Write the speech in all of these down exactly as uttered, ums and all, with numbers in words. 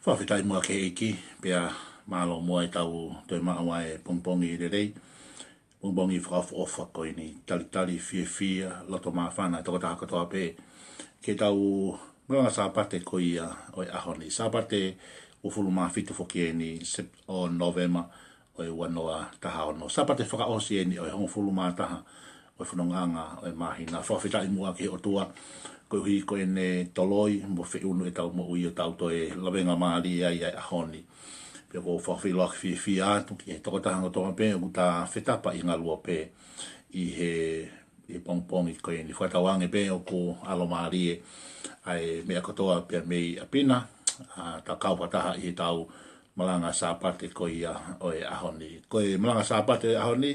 Fakafetaʻi muʻa ki he ʻEiki, pea mālō muʻa ʻetau toe maʻu ʻa e pongipongi lelei, pongipongi fakaʻofoʻofa ko eni, talitali fiefia, loto māfana, tokotaha kotoa pē, ki heʻetau malanga Sāpate ko ia ʻo e ʻaho ni. Sāpate uofulu mā fitu foki eni, Sep-, ʻo Nōvema, ʻo e ua noa taha ono. Sāpate fakaʻosi eni ʻo e hongofulu mā taha ʻo e fonongaʻanga ʻo e māhina. Fakafetaʻi muʻa ki he ʻOtua, koeʻuhi ko ʻene toloi mo feʻunu ʻetau moʻui ʻo tau toe lavengamālie ai ʻa e ʻaho ni. Pea ʻoku ou fakafeʻiloaki fiefia atu ki he tokotaha kotoa pē ʻoku ta fetapa ʻi he ngaluope ʻi he, ʻi he pongipongi ko eni. Fakatauange pē ʻoku ʻalomālie ʻa e meʻa kotoa pē mei ʻapi na, ʻa, ta kau fakataha ʻi heʻetau malanga Sāpate ko ia ʻo e ʻaho ni. Ko e malanga Sāpate ʻo e ʻaho ni,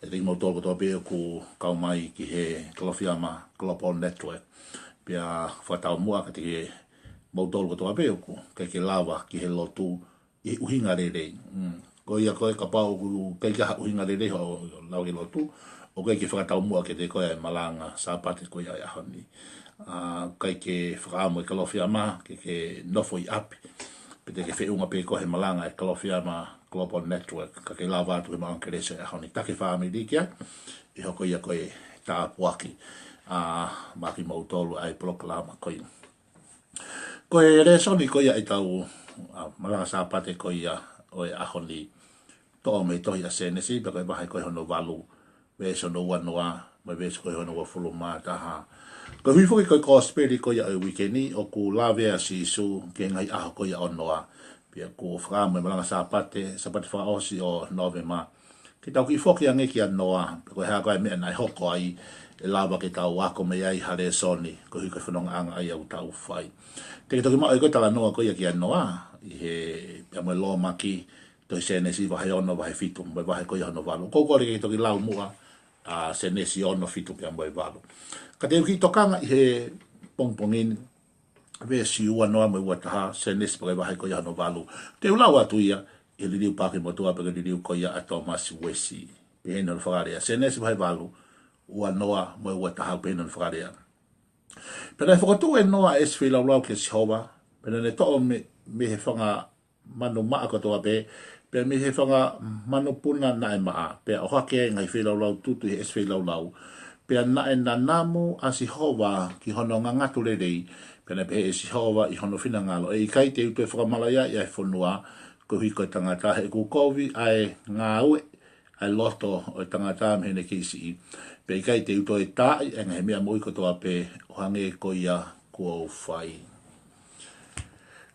ʻe te kimoutolu kotoa pē ʻoku kau mai ki he Kalofiama Global Network. Pea fakatau muʻa kiate kimoutolu kotoa pē ʻoku ʻikai ke lava ki he lotu ʻi he ʻuhinga lelei. Mm. Ko ia ko e kapau ʻoku ʻikai ke ʻi ai ha ʻuhinga lelei hoʻo lava ki he lotu, ʻoku ʻikai ke fakatau muʻa kiate koe ʻa e malanga Sāpate ko ia ʻo e ʻaho ni. ʻA, ʻikai ke fakaʻamu e Kalofiama ke ke nofo ʻi ʻapi, pe te ke feʻunga pē koe he malanga ʻa e Kalofiama Global Network, ka ke lava atu he malanga kelesi ʻo e ʻaho ni. Taki fāmili ki ai, ʻe hoko ia ko e tāpuaki, ʻa, maʻa kimoutolu ʻa e polokalama ko ia. Ko e lēsoni ko ia ʻetau, ʻa, malanga Sāpate ko ia ʻo e ʻaho ni, toʻo mei he tohi ʻa Sēnesi, pea ko e vahe ko hono valu, veesi hono ua noa, mo e veesi ko hono uofulu mā taha. Koeʻuhi foki ko e Kosipeli ko ia ʻo e uike ni, ʻoku lave ʻa Sīsū ki he ngaahi ʻaho ko ia ʻo Noa. Pea ʻoku fakaʻamu e malanga Sāpate, Sāpate fakaʻosi ʻo Nōvema, ke tau kiʻi foki ange kia Noa, pe ko e hā koā e meʻa naʻe hoko ai, ʻe lava ke tau ako mei ai ha lēsoni, koeʻuhi ko e fonongaʻanga ʻa ia ʻoku tau fai. Te ke toki maʻu ʻe koe e talanoa ko ia kia Noa, ʻi he, pea mo e lōmaki, tohi Sēnesi vahe ono, vahe fitu, mo e vahe ko ia hono valu. Ko u kole ke toki lau muʻa, ʻa, Sēnesi ono, fitu pea mo e valu. Ka te u kiʻi tokanga ʻi he pongipongi ni, veesi ua noa mo e ua taha, Sēnesi pea ko e vahe ko ia hono valu. Te u lau atu ia, ʻi he liliu Paaki Motuʻa pea ko e liliu ko ia ʻa Tōmasi Uesi. Pehē ni hono fakalea. Sēnesi vahe valu, ua noa mo e ua taha, pehē ni hono fakalea. Pea naʻe fokotuʻu ʻe Noa ʻa e ʻesi feilaulau kia Sihova, pea naʻa ne toʻo mei, mei he fanga manu maʻa kotoa pē, pea mei he fanga manupuna naʻe maʻa, pea ʻohake ai e ngaahi feilaulau tutu ʻi he ʻesi feilaulau. Pea naʻe nanamu ʻa Sihova ki hono ngangatu lelei, pea naʻe pehē ʻe Sihova ʻi hono finangalo, ʻE ʻikai te u toe fakamalaʻiaʻi ʻa e fonua, koeʻuhi ko e tangata, he ʻoku kovi ʻa e ngāue ʻa e loto ʻo e tangata mei heʻene kei siʻi. Pea ʻikai te u toe taaʻi ʻa e ngaahi meʻa moʻui kotoa pē ʻo hangē ko ia kuo u fai.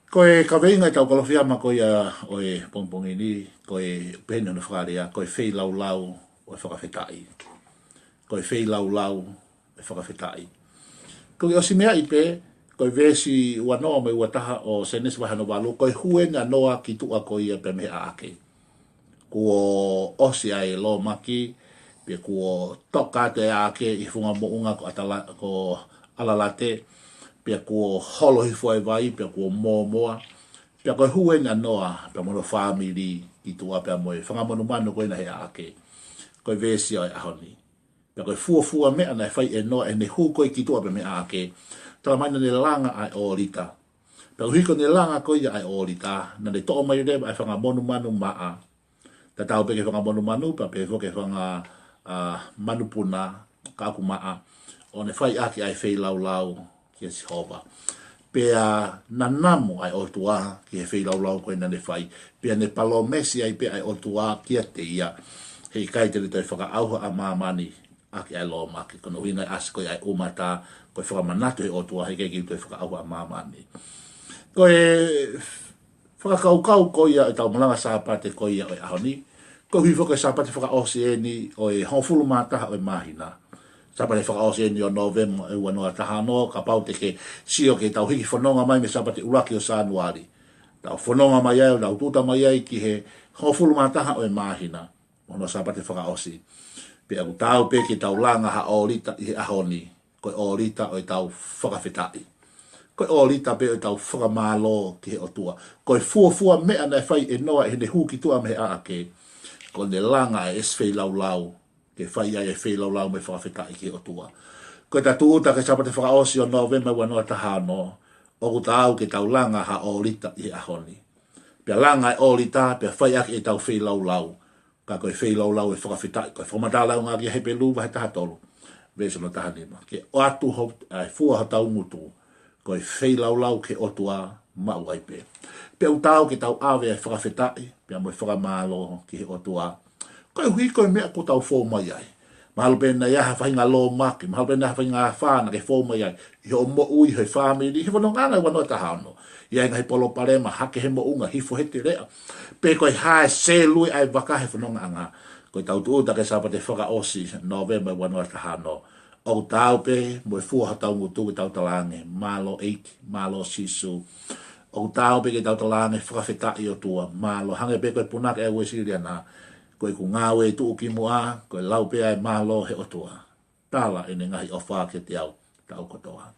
Ko e kaveinga ʻetau Kalofiama ko ia ʻo e pongipongi ni, ko e pehē ni hono fakalea, ko e feilaulau ʻo e fakafetaʻi. Ko e feilaulau ʻo e fakafetaʻi. Ko e kiʻi ʻosi meaʻi pē, ko e veesi ua noa mo e ua taha ʻo Sēnesi vahe hono valu, ko e hū eni ʻa Noa ki tuʻa ko ia pea mei he ʻaʻake. Kuo ʻosi ʻa e lōmaki, pea kuo toka atu e ʻaʻake ʻi he funga moʻunga ko ʻAtala-, ko ʻAlalate, pea kuo holo hifo e vai, pea kuo mōmoa, pea ko e hū eni ʻa Noa, pea mo hono fāmili ki tuʻa pea mo e fanga monumanu ko ena he ʻaʻake. Ko e veesi ʻo e ʻaho ni. Pea ko e fuofua meʻa naʻe fai ʻe Noa ʻi heʻene hū ko ē ki tuʻa pea mei he ʻaʻake, talamai naʻa ne langa ʻa e ʻōlita. Pea ʻuhi ko ʻene langa ko ia ʻa e ʻōlita, naʻa ne toʻo mai leva ʻa e fanga monumanu maʻa. Tatau pē ki he fanga monumanu, pea pehē foki ki he fanga, ʻa, manupuna, ka ʻoku maʻa, ʻo ne fai ʻaki ʻa e feilaulau kia Sihova. Pea nanamu ʻa e ʻOtua ki he feilaulau ko ē naʻa ne fai. Pea ne palōmesi ai pē ʻa e ʻOtua kiate ia, he ʻikai te ne toe fakaʻauha ʻa māmani ʻaki ʻa e lōmaki. Ko hono ʻuhinga ʻasi ko ia ʻa e ʻumata, ko e fakamanatu ʻa e ʻOtua, he ʻikai ke toe fakaʻauha ʻa māmani. Ko e fakakaukau ko ia ʻetau malanga Sāpate ko ia ʻo e ʻaho ni, koeʻuhi foki ko e Sāpate fakaʻosi eni ʻo e hongofulu mā taha ʻo e māhina. Sāpate fakaʻosi eni ʻo Nōvema ʻo e ua noa taha ono, kapau te ke sio ki heʻetau hiki fononga mai mei he Sāpate ʻuluaki ʻo Sānuali. Tau fononga mai ai, ʻo tau tūʻuta mai ai ki he hongofulu mā taha ʻo e māhina. Mo hono Sāpate fakaʻosi. Pea ʻoku taau pē ke tau langa ha ʻōlita ʻi he ʻaho ni. Ko e ʻōlita ʻo ʻetau fakafetaʻi. Ko e ʻōlita pē ʻo ʻetau fakamālō ki he ʻOtua. Ko e fuofua meʻa naʻe fai ʻe Noa ʻi heʻene hū ki tuʻa mei he ʻaʻake, ko ʻene langa ʻa e ʻesi feilaulau, ke fai ai e feilaulau mo e fakafetaʻi ki he ʻOtua. Ko ʻeta tūʻuta ki he Sāpate fakaʻosi ʻo Nōvema ua noa taha ono, ʻOku taau ke tau langa ha ʻōlita ʻi he ʻaho ni. Pea langa e ʻōlita, pea fai ʻaki ʻetau feilaulau. Ka ko e feilaulau ʻo e fakafetaʻi, ko e fakamatala ʻa e ʻuluaki ʻa Hepelū vahe taha tolu, veesi hono taha nima. Ke ʻoatu ho-, ʻa e fua hotau ngutu, ko e feilaulau ki he ʻOtua maʻu ai pē. Pea ʻoku taau ke tau ʻave ʻa e fakafetaʻi, pea mo e fakamālō ki he ʻOtua. Koeʻuhi ko e meʻa kuo tau fou mai ai. Mahalo pē naʻe ʻi ai ha faʻahinga lōmaki, mahalo pē naʻe ʻi ai ha faʻahinga afā naʻa ke fou mai ai. ʻI hoʻo moʻui, ʻi he fāmili, ʻi he fonongaʻanga ʻo e ua noa taha ono. ʻI ai e ngaahi palopalema, hake he moʻunga, hifo he teleʻa. Pe ko e hā e sēlue ʻa e vaka he fonongaʻanga. Ko ʻetau tūʻuta ki he Sāpate fakaʻosi, Nōvema ua noa taha ono. ʻOku taau pē mo e fua hotau ngutu ke tau talaange, mālō ʻEiki, mālō Sīsū. ʻOku taau pē ke tau talaange fakafetaʻi ʻOtua, mālō, hangē pē ko e punake ʻa e Uēsiliana, ko ʻeku ngāue tuʻukimuʻa, ko e lau pē ʻa e mālō he ʻOtua. Tala ʻene ngaahi ʻofa kiate au, taʻu kotoa.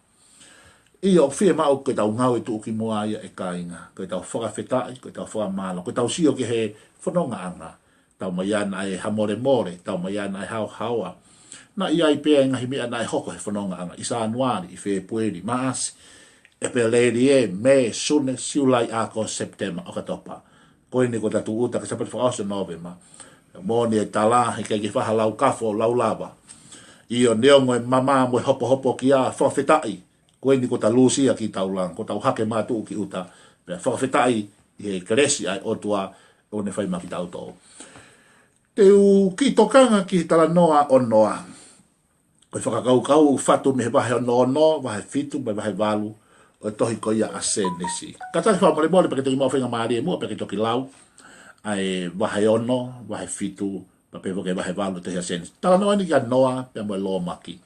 ʻIo, ʻoku fiemaʻu ko ʻetau ngāue tuʻukimuʻa ia ʻe kāinga, ko ʻetau fakafetaʻi, ko ʻetau fakamālō, ko ʻetau sio ki he fonongaʻanga. Taumaiā naʻe hamolemole, taumaiā naʻe haohaoa. Naʻe ʻi ai pē ʻa e ngaahi meʻa naʻe hoko he fonongaʻanga, ʻi Sānuali, ʻi Fēpueli, Maʻasi, ʻEpeleli, ʻĒpeleli, Mē, Sune, Siulai, ʻAokosi, Sepitema, ʻOkatopa. Ko eni kuo ta tūʻuta ki he Sāpate fakaʻosi ʻo Nōvema. Moʻoni e tala, ʻikai ke fai ha lau kafo, lau lava. ʻIo, neongo e mama mo e hopohopokia, fakafetaʻi. Ko eni kuo ta lūsia kitautolu, kuo tau hake mātuʻu ki ʻuta. Pea fakafetaʻi ʻi he kelesi ʻa e ʻOtua ʻoku ne fai maʻa kitautolu. Te u kiʻi tokanga ki he talanoa ʻo Noa. Ko e fakakaukau ʻoku fatu mei he vahe ono ono, vahe fitu, mo e vahe valu ʻo e tohi ko ia ʻa Sēnesi. Kātaki fakamolemole pea ke toki maʻu faingamālie muʻa pea ke toki lau ʻa e vahe ono, vahe fitu, pea pehē foki ki he vahe valu ʻo e tohi ʻa Sēnesi. Talanoa eni kia Noa pea mo e lōmaki.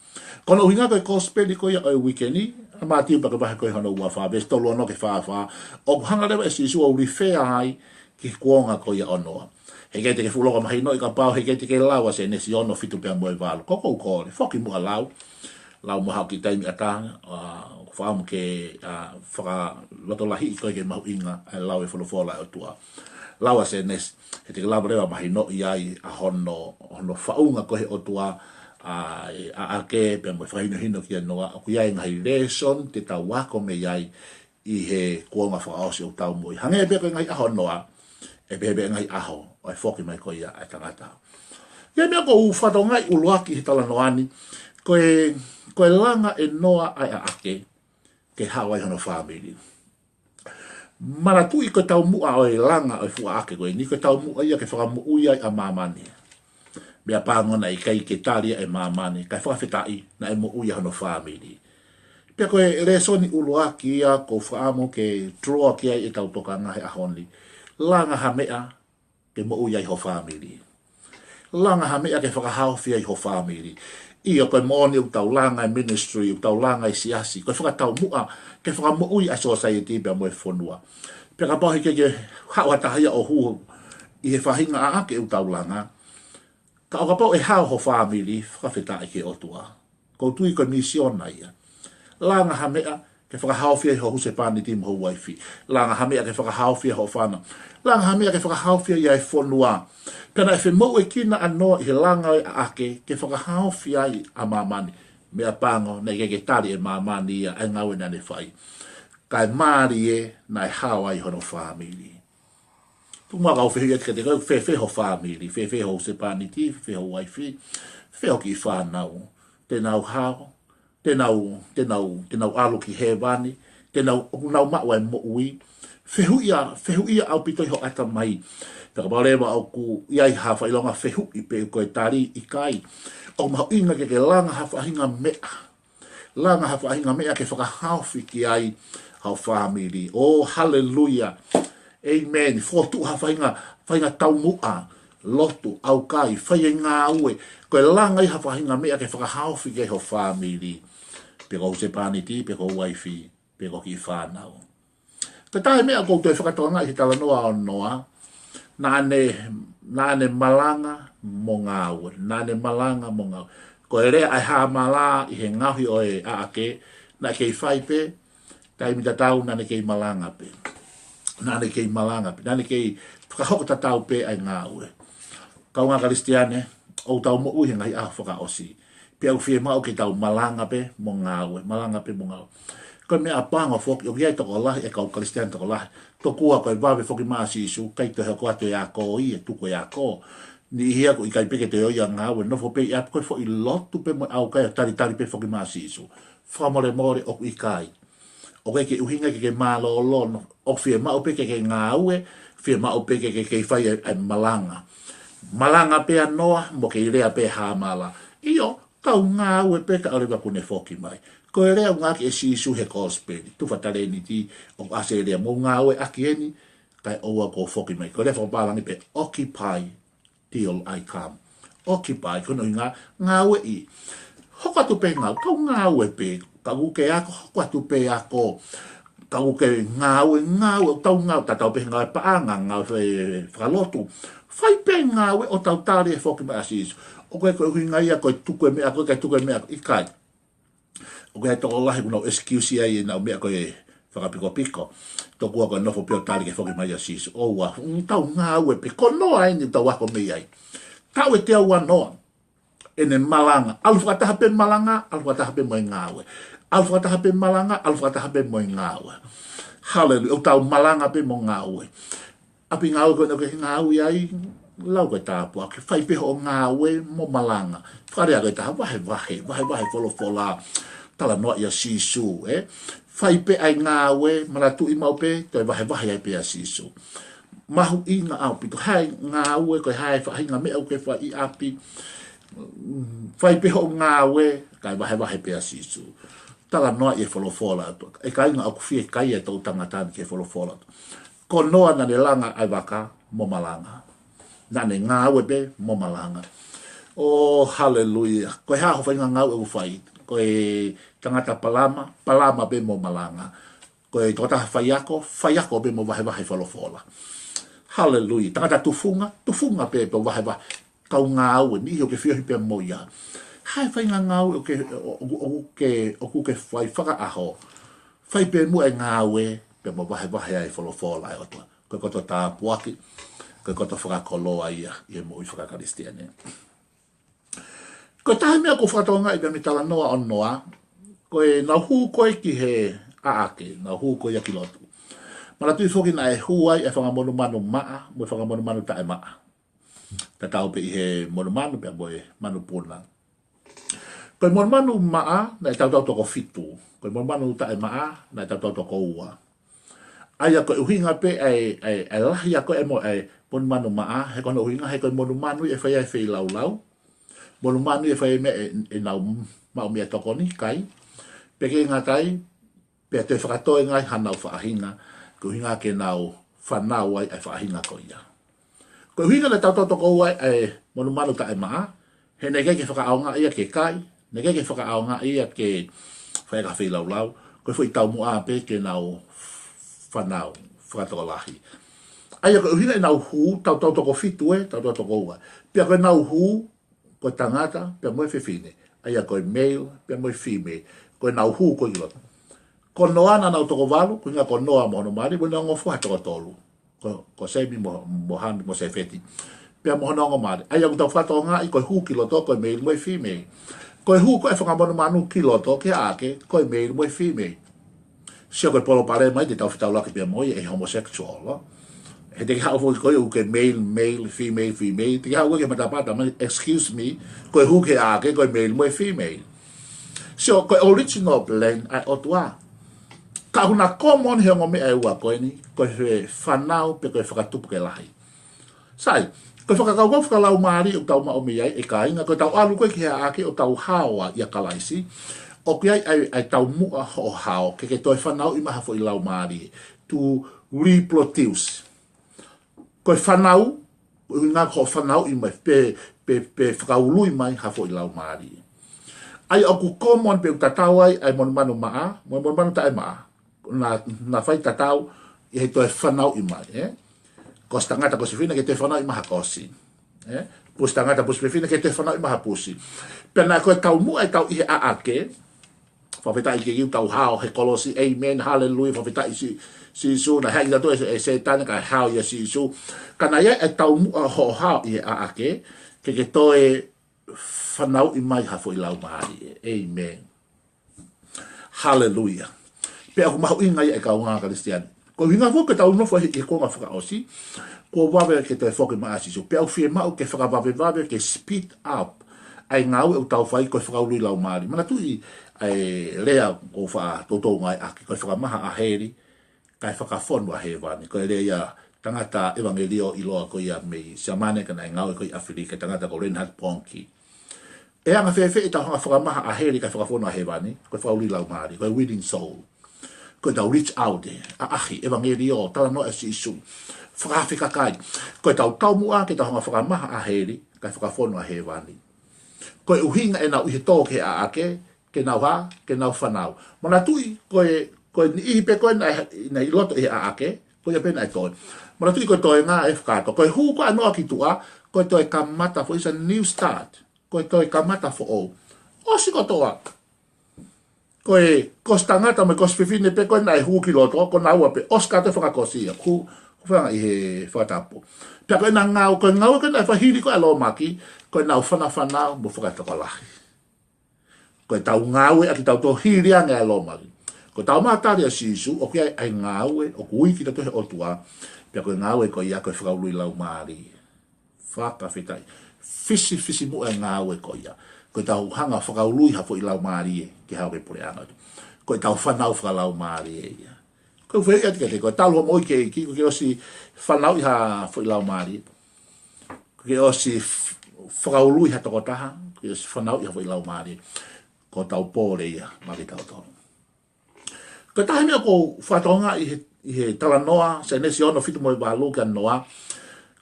Ko hono ʻuhinga ko e kosipeli ko ia ʻo e uike ni, ʻa Mātiu pea ko e vahe ko ia hono ua fā, veesi tolu ono ki he fā fā, ʻoku hanga leva ʻe Sīsū ʻo refer ai ki he kuonga ko ia ʻo Noa. He ʻikai te ke fuʻu loko mahinoʻi kapau he ʻikai te ke lau ʻa Sēnesi ono, fitu pea mo e valu. Ko ʻeku kole, foki muʻa lau. Lau muʻa ha kiʻi taimi ʻatā, ʻa, ʻoku ou fakaʻamu ke, ʻa, fakalotolahiʻi koe ki he mahuʻinga ʻa e lau e folofola ʻa e ʻOtua. Lau ʻa Sēnesi, he te ke lava leva mahinoʻi ai ʻa hono, hono faʻunga ko ē ʻe he ʻOtua ʻa e ʻaʻake pea mo e fakahinohino kia Noa, ʻoku ʻi ai e ngaahi lēsoni te tau ako mei ai ʻi he kuonga fakaʻosi ʻoku tau moʻui. Hangē pē ko e ngaahi ʻaho ʻo Noa, ʻe pehē pē ngaahi ʻaho ʻo e foki mai ko ia ʻa e tangata. Ko e meʻa ʻoku ou fakatokangaʻi ʻuluaki he talanoa ni, ko e, ko e langa ʻe Noa ʻa e ʻaʻake ke hao ai hono fāmili. Manatuʻi ko e taumuʻa ʻo e langa ʻo e fuʻu ʻaʻake ko eni, ko e taumuʻa ia ke fakamoʻui ai ʻa māmani. Meʻapango naʻe ʻikai ke tali ia ʻe māmani, kae fakafetaʻi naʻe moʻui ʻa hono fāmili. Pea ko e lēsoni ʻuluaki ia ʻoku ou fakaʻamu ke draw ki ai ʻetau tokanga he ʻaho ni. Langa ha meʻa ke moʻui ai ho fāmili. Langa ha meʻa ke fakahaofi ai ho fāmili. ʻIo, ko e moʻoni ʻoku tau langa e ministry, ʻoku tau langa e siasi, ko e fakataumuʻa ke fakamoʻui ʻa e society pea mo e fonua. Pea kapau he ʻikai ke haʻu ha taha ia ʻo hū ʻi he faʻahinga ʻaʻake ʻoku tau langa, ka ʻo kapau ʻe hao ho fāmili, fakafetaʻi ki he ʻOtua. ʻOku ou tui ko e misiona ia. Langa ha meʻa ke fakahaofi ai ho husepāniti mo ho uaifi. Langa ha meʻa ke fakahaofi ai hoʻo fānau. Langa ha meʻa ke fakahaofi ai ʻa e fonua. Pea naʻe femoʻuekina ʻa Noa ʻi he langa ʻo e ʻaʻake ke fakahaofi ai ʻa māmani. Meʻapango naʻe ʻikai ke tali ʻe māmani ia ʻa e ngāue naʻa ne fai. Kae mālie naʻe hao ai hono fāmili. Tuku muʻa kau fehuʻi atu kiate koe, fēfē ho fāmili, fēfē ho husepāniti, fēfē ho uaifi, fēfē ho kiʻi fānau. Te nau hao, te nau, te nau, te nau ʻalu ki hēvani, te nau, ʻoku nau maʻu ʻa e moʻui. Fehuʻia, fehuʻia ʻaupito ʻi ho ʻatamai. Pea kapau leva ʻoku ʻi ai ha fakaʻilonga fehuʻi pe ko e tali, ʻikai. ʻOku mahuʻinga ke ke langa ha faʻahinga meʻa. Langa ha faʻahinga meʻa ke fakahaofi ki ai hao fāmili. Oh, hallelujah. Amen. Fokotuʻu ha faʻahinga, faʻahinga taumuʻa, lotu, ʻaukai, fai e ngāue. Ko e langa ʻi ha faʻahinga meʻa ke fakahaofi ki ai ho fāmili. Pe ko ho husepāniti, pe ko ho uaifi, pe ko ho kiʻi fānau. Ko e taha e meʻa ʻoku ou toe fakatokangaʻi he talanoa ʻo Noa, naʻa ne, naʻa ne malanga mo ngāue, naʻa ne malanga mo ngāue. Ko e lea ʻa e hāmala ʻi he ngaohi ʻo e ʻaʻake, naʻe kei fai pē, taimi tatau naʻa ne kei malanga pē. Naʻa ne kei malanga pē, naʻa ne kei fakahoko tatau pē ʻa e ngāue. Kāinga Kalisitiane, ʻoku tau moʻui he ngaahi ʻaho fakaʻosi. Pea ʻoku fiemaʻu ke tau malanga pē mo ngāue, malanga pē mo ngāue. Ko e meʻa pango foki, ʻoku ʻi ai e tokolahi, e kau Kalisitiane tokolahi, tokua ko e vave foki mai ʻa Sīsū, ʻikai toe hoko atu e ako ia, tuku e ako. Niʻihi ia ʻoku ʻikai pē ke toe ʻi ai ha ngāue, nofo pē ʻi ʻapi ko e foʻi lotu pē mo e ʻaukai ʻo talitali pē foki mai ʻa Sīsū. Fakamolemole ʻoku ʻikai. ʻOku ʻikai ke ʻuhinga ke ke mālōlō, ʻoku fiemaʻu pē ke ke ngāue, fiemaʻu pē ke ke kei fai e, e malanga. Malanga pē ʻa Noa, mo kei lea pē ʻa Hāmala. ʻIo, kau ngāue pē kae ʻoua leva kuo ne foki mai. Ko e lea ʻoku ngāueʻaki ʻe Sīsū he kosipeli, tufa talēniti, ʻoku ʻasi e lea, mou ngāueʻaki eni, kae ʻoua kuo foki mai. Ko e lea fakapālangi pē, occupy till I come. Occupy, ko hono ʻuhinga, ngāueʻi. Hoko atu pē ngāue, kau ngāue pē, ka ʻoku ke ako, hoko atu pē ako, ka ʻoku ke ngāue, ngāue, ʻoku tau ngāue, tatau pē ngāue paʻanga, ngāue fa-, fakalotu. Fai pē ngāue ʻo tau tali e foki mai ʻa Sīsū. ʻOku ʻikai ko e ʻuhinga ia, ko e tuku e meʻa, ko e ʻikai tuku e meʻa, ʻikai. ʻOku ʻi ai e tokolahi ʻoku nau excuse ai ʻenau meʻa ko e fakapikopiko. Tokua ko e nofo pē ʻo tali ke foki mai ʻa Sīsū. ʻOua, ʻoku tau ngāue pē, ko Noa eni ʻoku tau ako mei ai. Taʻu ʻe teau ʻa Noa. ʻEne malanga. ʻAlu fakataha pē malanga, ʻalu fakataha pē mo e ngāue. ʻAlu fakataha pē malanga, ʻalu fakataha pē mo e ngāue. Haleluia. ʻOku tau malanga pē mo ngāue. ʻApi ngāue ko ena ʻoku ke ngāue ai, lau ko e tāpuaki, fai pē hoʻo ngāue mo malanga. Fakalea ko e taha, vahevahe, vahevahe folofola, talanoa ʻia Sīsū, ē? Fai pē ʻa e ngāue, manatuʻi maʻu pē, toe vahevahe ai pē ʻa Sīsū. Mahuʻinga ʻaupito, hā e ngāue, ko e hā e faʻahinga meʻa ʻoku ke fai ʻi ʻapi, fai pē hoʻo ngāue, kae vahevahe pē ʻa Sīsū. Talanoa ʻi he folofola atu. ʻE kāinga ʻoku fiekaia e toʻutangata ni ki he folofola atu. Ko Noa naʻa ne langa ʻa e vaka mo malanga. Naʻa ne ngāue pē mo malanga. ʻŌ, haleluia. Ko e hā hoʻo faʻahinga ngāue ʻoku fai? Ko e tangata palama, palama pē mo malanga. Ko e tokotaha faiako, faiako pē mo vahevahe folofola. Haleluia. Tangata tufunga, tufunga pē mo vahevahe. Kau ngāue, niʻihi ʻoku ke feohi pē mo ia. Hā e faʻahinga ngāue ʻoku ke, ʻo-, ʻo-, ʻoku ke, ʻoku ke fai fakaʻaho. Fai pē muʻa e ngāue, pea mo vahevahe ʻa e folofola ʻa e ʻOtua. Ko e koto tāpuaki, ko e koto fakakoloa ia, ʻi he moʻui faka-Kalisitiane. Ko e taha e meʻa ʻoku fakatokangaʻi pē mei he talanoa ʻo Noa, ko ʻenau hū ko ē ki he ʻaʻake, ʻenau hū ko ia ki loto. Manatuʻi foki naʻe hū ai e fanga monumanu maʻa, mo e fanga monumanu taʻemaʻa. Tatau pē ʻi he monumanu pea mo e manupuna. Ko e monumanu maʻa, naʻe tautau toko fitu. Ko e monumanu taʻemaʻa, naʻe tautau toko ua. ʻA ia ko e ʻuhinga pē ʻa e, ʻa e, ʻa e lahi ia ko ē mo e monumanu maʻa, he ko hono ʻuhinga he ko e monumanu ia ʻe fai ai e feilaulau. Monumanu ia ʻe fai ai e meʻa ʻe, ʻenau maʻu meʻatokoni, kai. Pea ʻikai ngata ai, pea toe fakatoenga ai hanau faʻahinga, ko e ʻuhinga ke nau fanau ai ʻa e faʻahinga ko ia. Ko e ʻuhinga naʻe tautau toko ua ai e monumanu taʻemaʻa, he naʻe ʻikai ke fakaʻaongaʻi ia ke kai, naʻe ʻikai ke fakaʻaongaʻi ia ke fai ha feilaulau, ko e foʻi taumuʻa pē ke nau fanau, fakatokolahi. ʻA ia ko e ʻuhinga ʻenau hū, tautau toko fitu ē, tautau toko ua. Pea ko ʻenau hū, ko e tangata, pea mo e fefine. ʻA ia ko e male, pea mo e female. Ko ʻenau hū ko ē ki loto. Ko Noa naʻa nau toko valu, ko e ʻuhinga ko Noa mo hono mali, mo ʻene ongo foha toko tolu. Ko, ko Semi mo, mo Hami mo Sefeti. Pea mo hono ongo mali. ʻA ia ʻoku tau fakatokangaʻi ko e hū ki loto, ko e male mo e female. Ko e hū ko ē e fanga monumanu ki loto, ki he ʻaʻake, ko e male mo e female. Sio ko e palopalema ia te tau fetaulaki pea mo ia ʻi he homosexual, ʻo. He te ke haʻu foki ko ē ʻoku ke male, male, female, female. Te ke haʻu ko ē ki he matapā, tama, excuse me, ko e hū ki he ʻaʻake, ko e male mo e female. Sio, ko e original plan ʻa e ʻOtua. Ka ʻoku na common he ongo meʻa ʻe ua ko eni, ko e fanau pea ko e fakatupu ke lahi. Sai, ko e fakakaukau fakalaumālie ʻoku tau maʻu mei ai, ʻe kāinga, ko ʻetau ʻalu ko ē ki he ʻaʻake ʻo tau hao ai ʻia Kalaisi, ʻoku ʻi ai ʻa e, ʻa e taumuʻa hoʻo hao, ke ke toe fanauʻi mai ha foʻi laumālie, to reproduce. Ko e fanau, ko e ʻuhinga ko hoʻo fanauʻi mai, pe, pe, pe fakaului mai ha foʻi laumālie. ʻA ia ʻoku common pē ʻoku tatau ai ʻa e monumanu maʻa, mo e monumanu taʻemaʻa. Na, na fai tatau ʻi he toe fanauʻi mai, ē? Ko e tangata ko e fefine ke toe fanauʻi mai ha kosi. Ē? Pusi tangata pusi fefine ke toe fanauʻi mai ha pusi. Pea naʻe ko e taumuʻa ʻetau ʻi he ʻaʻake, fakafetaʻi ke kiu tau hao he kolosi, amen, haleluia, fakafetaʻi Sī-, Sīsū, naʻe haʻi tautolu ʻe, ʻe Sētane kae hao ʻia Sīsū. Ka naʻe ʻi ai e taumuʻa hoʻo hao ʻi he ʻaʻake, ke ke toe fanauʻi mai ha foʻi laumālie. Amen. Haleluia. Pea ʻoku mahuʻinga ia ʻi he kaungā Kalisitiane. Ko e ʻuhinga foki ke tau nofo he, he konga fakaʻosi, kuo vave ke toe foki maʻa Sīsū. Pea ʻoku fiemaʻu ke fakavavevave, ke speed up ʻa e ngāue ʻoku tau fai, ko e fakaului laumālie. Manatuʻi ʻa e lea ʻoku faʻa toutou ngāueʻaki, ko e fakamaha ʻa heli, kae fakafonu ʻa hēvani. Ko e lea ia ʻa e tangata ʻevangeliō ʻiloa ko ia mei Siamane ka naʻe ngāue ko ia ʻi ʻAfilika, tangata ko Reinhard Bonnke. ʻE anga fēfē ʻetau hanga fakamaha ʻa heli kae fakafonu ʻa hēvani? Ko e fakaului laumālie, ko e winning soul. Ko ʻetau reach out ē, ʻaʻahi, ʻevangeliō, talanoa ʻa Sīsū, fakafikakai. Ko ʻetau taumuʻa ke tau hanga fakamaha ʻa heli kae fakafonu ʻa hēvani. Ko e ʻuhinga ʻenau ʻi he tō ki he ʻaʻake, ke nau hā, ke nau fanau. Manatuʻi, ko e, ko e niʻihi pē ko ē naʻe, naʻe ʻi loto ʻi he ʻaʻake, ko ia pē naʻe toe. Manatuʻi ko e toenga ʻe fakato. Ko e hū ko ē ʻa Noa ki tuʻa, ko e toe kamata foʻou, is a new start. Ko e toe kamata foʻou. ʻOsi kotoa. Ko e, ko e tangata mo e ko e fefine pē ko ē naʻe hū ki loto, ko naua pē, ʻosi kātoa e fanga kosi ia, hū, hū fanga ʻi he fakatapu. Pea ko ʻena ngāue, ko e ngāue ko ē naʻe fai hili ko ē ʻa e lōmaki, ko ʻenau fanafanau mo fakatokolahi. Ko ʻetau ngāue ʻa kitautolu hili ange ʻa e lōmaki. Ko ʻetau matali ʻa Sīsū, ʻoku ʻi ai ʻa e ngāue ʻoku ui kitautolu ʻe he ʻOtua, pea ko e ngāue ko ia ko e fakaului laumālie. Fakafetaʻi. Fisifisimuʻa e ngāue ko ia. Ko ʻetau hanga fakaului ha foʻi laumālie ke hao ki he puleʻanga. Ko ʻetau fanau fakalaumālie ia. Ko e fai atu kiate koe, talu hoʻo moʻui ki he ʻEiki, kuo ke ʻosi fanauʻi ha foʻi laumālie? Kuo ke ʻosi f-, fakaului ha tokotaha? Kuo ke ʻosi fanauʻi ha foʻi laumālie? Ko hotau pole ia maʻa kitautolu. Ko e taha e meʻa ʻoku ou fakatokangaʻi ʻi he, ʻi he talanoa, Sēnesi ono, fitu mo e valu kia Noa,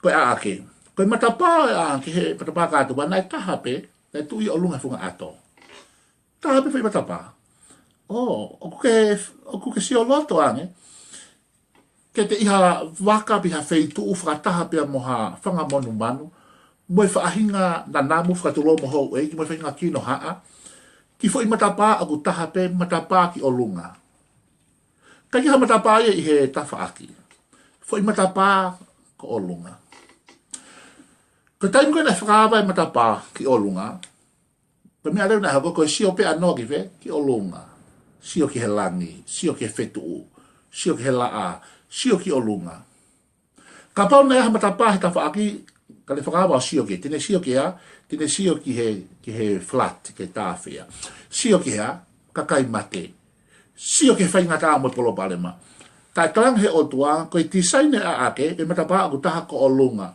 ko e ʻaʻake. Ko e matapā ʻo e ʻaʻake, he matapā kātoa, naʻe taha pē, naʻe tuʻu ʻi ʻolunga he funga ʻato. Taha pē foʻi matapā. ʻŌ, ʻoku ke, ʻoku ke sio loto ange ke te ʻi ha vaka pe ha feituʻu fakataha pea mo ha fanga monumanu, mo e faʻahinga nanamu, fakatulou mo houʻeiki, mo e faʻahinga kinohaʻa, ki he foʻi matapā ʻoku taha pē, matapā ki ʻolunga. ʻIkai ke ʻi ai ha matapā ia ʻi he tafaʻaki. Foʻi matapā ki ʻolunga. Ko e taimi ko ē naʻe fakaava e matapā ki ʻolunga, ko e meʻa leva naʻe hoko, ko e sio pē ʻa Noa ki fē? Ki ʻolunga. Sio ki he langi, sio ki he fetuʻu, sio ki he laʻā, sio ki ʻolunga. Kapau naʻe ʻi ai ha matapā he tafaʻaki, ka ne fakaava ʻo sio ki ai, te ne sio ki ai, te ne sio ki he, ki he flood, ki he tāfea. Sio ki he kakai mate. Sio ki he faingataʻa mo e palopalema. Ka ʻoku tala ange ʻe he ʻOtua, ko e tisaini ʻa e ʻaʻake, e matapā ʻoku taha ki ʻolunga.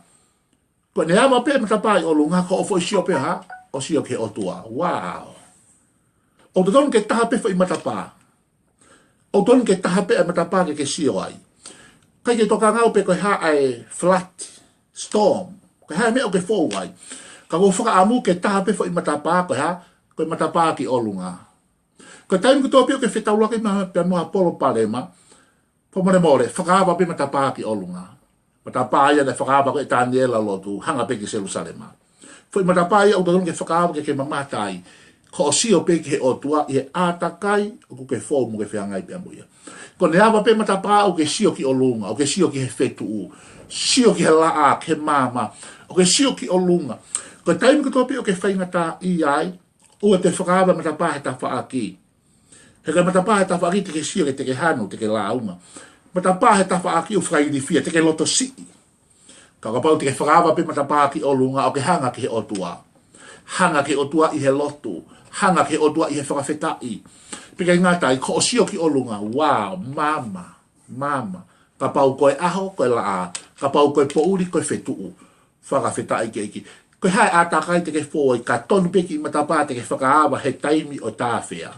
Ko ʻene ava pē matapā ʻi ʻolunga, ko hoʻo foʻi sio pē hā? ʻO sio ki he ʻOtua. Wow. ʻOku totonu ke taha pē foʻi matapā. ʻOku totonu ke taha pē ʻa e matapā ke ke sio ai. ʻIkai ke tokanga au pe ko e hā ʻa e flood, storm, ko e hā e meʻa ʻoku ke fou ai. Ka ʻoku ou fakaʻamu ke taha pē foʻi matapā, ko e hā? Ko e matapā ki ʻolunga. Ko e taimi kotoa pē ʻoku ke fetaulaki mo ha, pea mo ha palopalema, fakamolemole, fakaava pē matapā ki ʻolunga. Matapā ia naʻe fakaava ko ē ʻe Taniela ʻo lotu, hanga pē ki Selūsalema. Foʻi matapā ia ʻoku totonu ke fakaava ke ke mamata ai. Ko hoʻo sio pē ki he ʻOtua ʻi he ʻātakai ʻoku ke fou mo ke feangai pea mo ia. Ko ʻene ava pē matapā ʻoku ke sio ki ʻolunga, ʻoku ke sio ki he fetuʻu, sio ki he laʻā, ki he maama, ʻoku ke sio ki ʻolunga. Ko e taimi kotoa pē ʻoku ke faingataʻaʻia ai, ʻoua te ke fakaava matapā he tafaʻaki. He ko e matapā he tafaʻaki te ke sio ki ai, te ke hanu, te ke lāunga. Matapā he tafaʻaki ʻoku fakailifia, te ke loto siʻi. Ka kapau te ke fakaava pē matapā ki ʻolunga, ʻoku ke hanga ki he ʻOtua. Hanga ki he ʻOtua ʻi he lotu. Hanga ki he ʻOtua ʻi he fakafetaʻi. Pea ʻikai ngata ai, ko hoʻo sio ki ʻolunga, wow, maama, maama. Kapau ko e ʻaho, ko e laʻā. Kapau ko e poʻuli, ko e fetuʻu. Fakafetaʻi ki he ʻEiki. Ko e hā e ʻātakai te ke fou ai, ka tonu pē kiʻi matapā te ke fakaava he taimi ʻo e tāfea.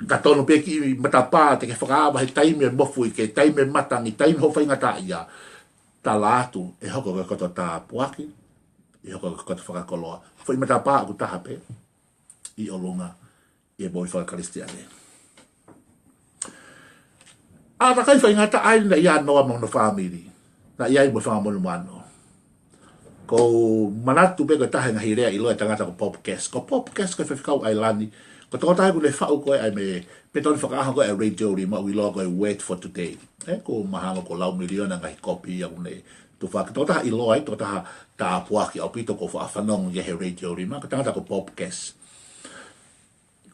Ka tonu pē kiʻi matapā te ke fakaava he taimi ʻo e mofuike, taimi ʻo e matangi, taimi hoʻo faingataʻaʻia. Tala atu, ʻe hoko ko e koto tāpuaki, ʻe hoko ko e koto fakakoloa. Foʻi matapā ʻoku taha pē ʻi ʻolunga ʻi he moʻui faka-Kalisitiane. ʻĀtakai faingataʻa ia naʻe ʻi ai ʻa Noa mo hono fāmili. Naʻe ʻi ai mo e fanga monumanu. ʻOku ou manatu pē ko e taha e ngaahi lea ʻiloa ʻa e tangata ko Bob Gass. Ko Bob Gass ko e faifekau ʻAilani. Ko e tokotaha ʻoku ne faʻu ko ē ʻa e meʻa, pē tonu fakaʻaho ko ē ʻa e Radio Rima ʻoku ʻiloa ko e Word for Today. ʻE, ʻoku mahalo ko e laui miliona ngaahi kopi ia ʻoku ne tufa. Ko e tokotaha ʻiloa ia, tokotaha tāpuaki ʻaupito ʻoku ou faʻa fanongo ki ai he Radio Rima. Ko e tangata ko Bob Gass.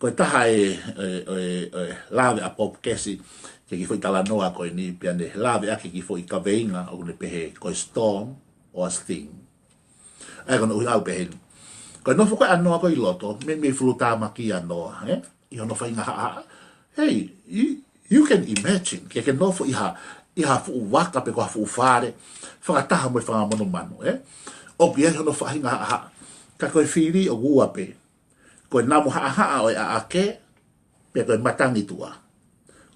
Ko e taha e, e, e, e lave ʻa Pope Casey ki he kiʻi foʻi talanoa ko eni, pea ne lave ʻaki e kiʻi foʻi kaveinga ʻoku ne pehē ko e storm or sting. ʻA ia ko hono ʻuhinga ʻoku pehē ni. Ko e nofo ko ē ʻa Noa ko ē ʻi loto, meimei fulutāmaki ʻa Noa, ē? ʻI hono faʻahinga haʻahaʻa. Hey, you, you can imagine, ke ke nofo ʻi ha, ʻi ha fuʻu vaka pe ko ha fuʻu fale, fakataha mo e fanga monumanu, ē? ʻOku ʻi ai hono faʻahinga haʻahaʻa. Ka ko e fili ʻoku ua pē. Ko e namu haʻahaʻa ʻo e ʻaʻake, pe ko e matangi tuʻa.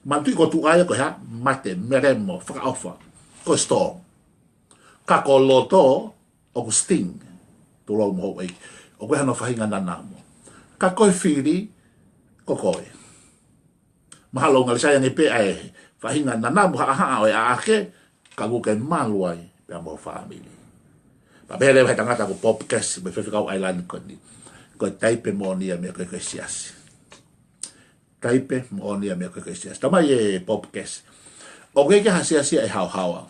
Manatuʻi ko tuʻa ia ko e hā, mate, melemo, fakaʻofa. Ko e storm. Ka ko loto, ʻoku sting. Tulou mo houʻeiki. ʻOku ʻi ai hano faʻahinga nanamu. Ka ko e fili, ko koe. Mahalo ʻoku ngali sai ange pē ʻa e faʻahinga nanamu haʻahaʻa ʻo e ʻaʻake, ka ʻoku ke malu ai pea mo ho fāmili. Pea pehē leva ʻe he tangata ko Pope Casey, mei he faifekau ʻAilani ko eni. Ko e taipe moʻoni ia meʻa ko ē ko e siasi. Taipe moʻoni ia meʻa ko ē ko e siasi. Talamai ʻe Pope Casey. ʻOku ʻikai ke ʻi ai ha siasi ia ʻe haohaoa.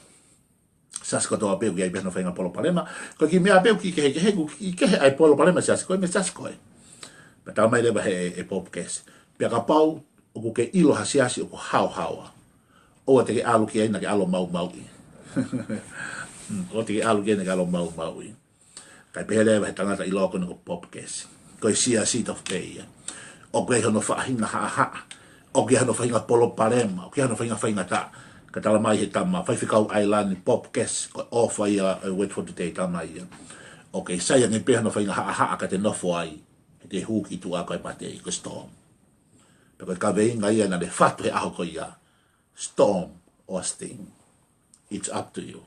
Siasi kotoa pē ʻoku ʻi ai pē hano faʻahinga palopalema. Ko e kiʻi meʻa pē ʻoku kiʻi kehekehe, ʻoku kiʻi kehe ʻa e palopalema siasi ko ē mei he siasi ko ē. Pea talamai leva ʻe he, ʻe Pope Casey. Pea kapau ʻoku ke ʻilo ha siasi ʻoku haohaoa, ʻoua te ke ʻalu ki ai naʻa ke ʻalu ʻo maumauʻi. Mm, ʻoua te ke ʻalu ki ai naʻa ke ʻalu ʻo maumauʻi. Kae pehē leva ʻe he tangata ʻiloa ko eni ko Pope Casey. Ko e siasi tofu pē ia. ʻOku ʻi ai hono faʻahinga haʻahaʻa. ʻOku ʻi ai hono faʻahinga palopalema. ʻOku ʻi ai hono faʻahinga faingataʻa. Ka talamai ʻe he tama faifekau ʻAilani, Pope Casey, ko e ʻofa ia ʻo e Word for Today, talamai ia. ʻOku kei sai ange pē hano faʻahinga haʻahaʻa ka te nofo ai, he te hū ki tuʻa ko e mate, ko e storm. Pea ko e kaveinga ia naʻa ne fatu he ʻaho ko ia. Storm or sting. It's up to you.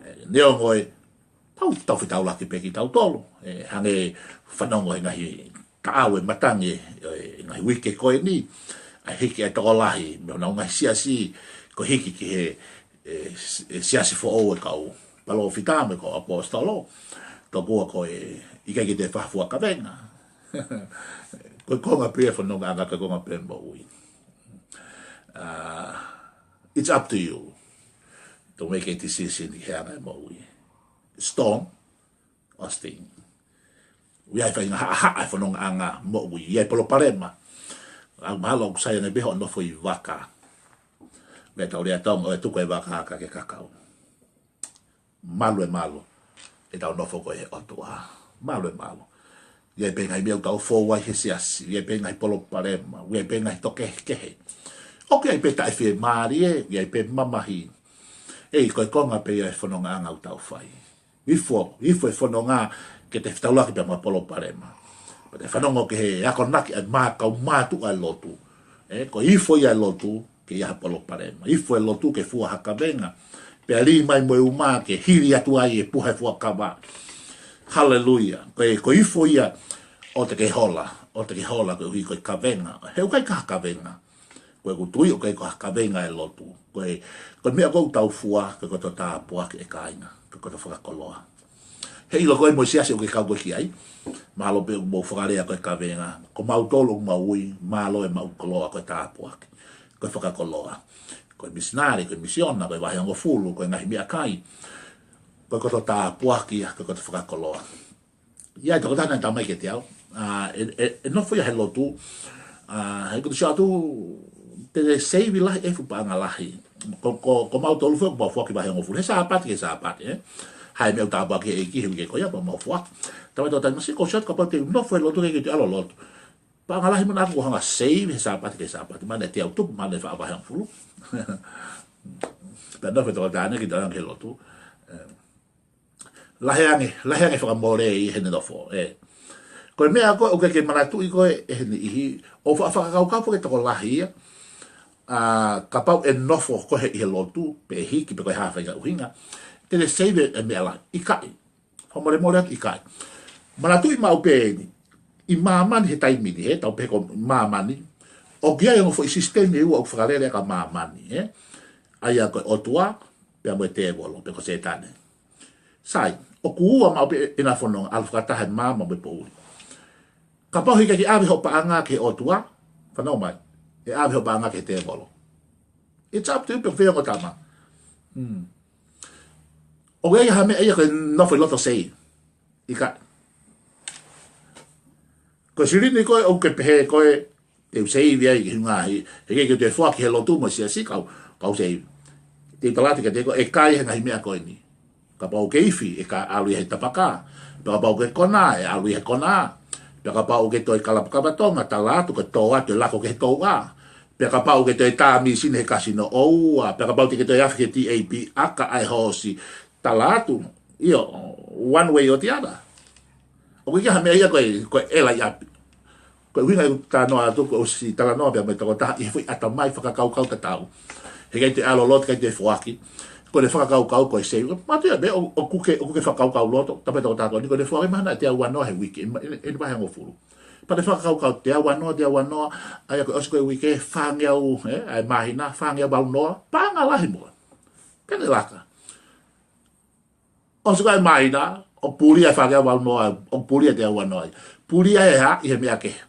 ʻE, neongo ʻetau, tau fetaulaki pē kitautolu. ʻE, hangē fanongo he ngaahi taʻau ʻe matangi, ʻe, ngaahi uike ko eni. ʻA e hiki ʻa e tokolahi, mei honau ngaahi siasi, ko e hiki ki he, ʻe, s-, ʻe siasi foʻou ʻa e kau palōfita mo e kau ʻaposetolo. Tokua ko e, ʻikai ke te fai ha fua kavenga. Ko e konga pē ʻa e fonongaʻanga, ko e konga pē ʻa e moʻui. Ah, it's up to you to make a decision ki he anga ʻo e moʻui. Storm or sting. ʻOku ʻi ai e faʻahinga haʻahaʻa ʻa e fonongaʻanga moʻui, ʻi ai e palopalema. ʻOku mahalo ʻoku sai ange pē hoʻo nofo ʻi vaka. Meʻa ʻetau lea Tonga ʻo e tuku e vaka ka ke kakau. Malu e malu ʻetau nofo ko ē he ʻOtua. Malu e malu. ʻI ai pē ngaahi meʻa ʻoku tau fou ai he siasi, ʻi ai pē ngaahi palopalema, ʻi ai pē ngaahi tō kehekehe. ʻOku ʻi ai pē taʻefiemālie, ʻi ai pē mamahi. ʻEi, ko e konga pē ia ʻo e fonongaʻanga ʻoku tau fai. Ifo, ifo e fononga ke te fetaulaki pea mo e palopalema. Pea te fanongo ki he akonaki ʻa e mā-, kau mātuʻa ʻo e lotu. ʻE, ko e ifo ia ʻo e lotu, ke ʻi ai ha palopalema. Ifo e lotu ke fua ha kavenga. Pea lī mai mo e uma ke hili atu ai e puha ʻo e fuakava. Haleluia. Ko e, ko e ifo ia ʻoua te ke hola, ʻoua te ke hola koeʻuhi ko e kavenga. He ʻoku ʻikai ko ha kavenga. Ko ʻeku tui ʻoku ʻikai ko ha kavenga ʻa e lotu. Ko e, ko e meʻa ʻoku tau fua, ko e koto tāpuaki ʻe kāinga, ko e koto fakakoloa. Heiʻilo koe mo e siasi ʻoku ke kau koe ki ai. Mahalo pē ʻoku mou fakalea ko e kavenga. Ko mautolu ʻoku mau ui, mālō e maʻu koloa ko e tāpuaki. Ko e fakakoloa. Ko e misinale, ko e misiona, ko e vahehongofulu, ko e ngaahi meʻakai. Ko e koto tāpuaki ia, ko e koto fakakoloa. ʻI ai e tokotaha naʻe talamai kiate au. ʻA, ʻe, ʻe, ʻe nofo ia he lotu. ʻA, he ʻoku te sio atu, te te seivi lahi e fuʻu paʻanga lahi. Ko, ko, ko mautolu foki ʻoku mau foaki vahehongofulu. He Sāpate ki he Sāpate, ē. Hā e meʻa ʻoku tāpuaki ʻe he ʻEiki he uike ko ia pea mau foaki. Talamai ʻe he tokotaha ni, ko sio atu kapau te u nofo he lotu ke ke te ʻalu ʻo lotu. Paʻanga lahi mo naʻa ku hanga seivi he Sāpate ki he Sāpate. Mahalo te u tupu, mahalo naʻe faʻa vahehongofulu. Pea nofo e tokotaha ni ki he lotu. Ē. Lahi ange, lahi ange fakamole ʻi heʻene nofo, ē. Ko e meʻa ko ē ʻoku ʻikai ke manatuʻi ko ē ʻe he niʻihi, ʻoku faʻa fakakaukau foki e tokolahi ia, ʻa, kapau ʻe nofo ko ē he, ʻi he lotu, pe ʻe hiki, pe ko e hā e faʻahinga ʻuhinga, te ne seivi e meʻa lahi, ʻikai. Fakamolemole atu, ʻikai. Manatuʻi maʻu pē eni, ʻi māmani he taimi ni, he, tau pehē ko māmani, ʻoku ʻi ai e ongo foʻi sisitemi ʻe ua ʻoku fakalele ʻaki ʻa māmani, ē. ʻA ia ko e ʻOtua, pea mo e tēvolo, pe ko Sētane. Sai, ʻoku ua maʻu pē ʻena fononga, ʻalu fakataha he maama mo e poʻuli. Kapau he ʻikai ke ʻave hoʻo paʻanga ki he ʻOtua, fanongo mai, ʻe ʻave hoʻo paʻanga ki he tēvolo. It's up to you, pe fē ongo tama. Hmm. ʻOku ʻi ai ha meʻa ia ko e nofo ʻi loto sei. ʻIkai. Ko e silini ko ē ʻoku ke pehē ko ē te u seivi ai ki he ngaahi, he ʻikai ke u toe foaki he lotu mo e siasi, kau, kau seivi. Te u tala atu kiate koe, ʻe kai he ngaahi meʻa ko eni. Kapau ʻoku ke ifi, ʻe ka ʻalu ia he tapaka. Pea kapau ʻoku ke konā, ʻe ʻalu ia he konā. Pea kapau ʻoku ke toe kalapakapa tonga, tala atu ke tō atu e lako ki he touʻa. Pea kapau ʻoku ke toe tā mīsini he kasino, ʻoua. Pea kapau te ke toe afe ki he T A P, ʻaka ʻa e hoosi, tala atu. ʻIo, one way or the other. ʻOku ʻikai ha meʻa ia ko e, ko e ʻela ʻi ʻapi. Ko e ʻuhinga ʻeku talanoa atu, ko e ʻosi talanoa pea mo e tokotaha ʻi he foʻi ʻatamai fakakaukau tatau. He ʻikai te u ʻalu ʻo lotu, ʻikai te u foaki. Ko ʻene fakakaukau ko e save. Mātuʻa pē, ʻo, ʻoku ke, ʻoku ke fakakaukau loto, tapu e tokotaha ko eni, ko ʻene foaki mahalo teau uanoa he uike, ʻe, ʻe, ʻe vahe hongofulu. Pea te fakakaukau teau uanoa, teau uanoa, ʻa ia ko e ʻosi ko e uike, fāngeau, ē, ʻa e māhina, fāngeau valunoa, paʻanga lahi muʻa. Pea ne laka. ʻOsi ko ē māhina, ʻoku pulia e fāngeau valunoa, ʻoku pulia e teau uanoa. Pulia he hā, ʻi he meʻa kehe.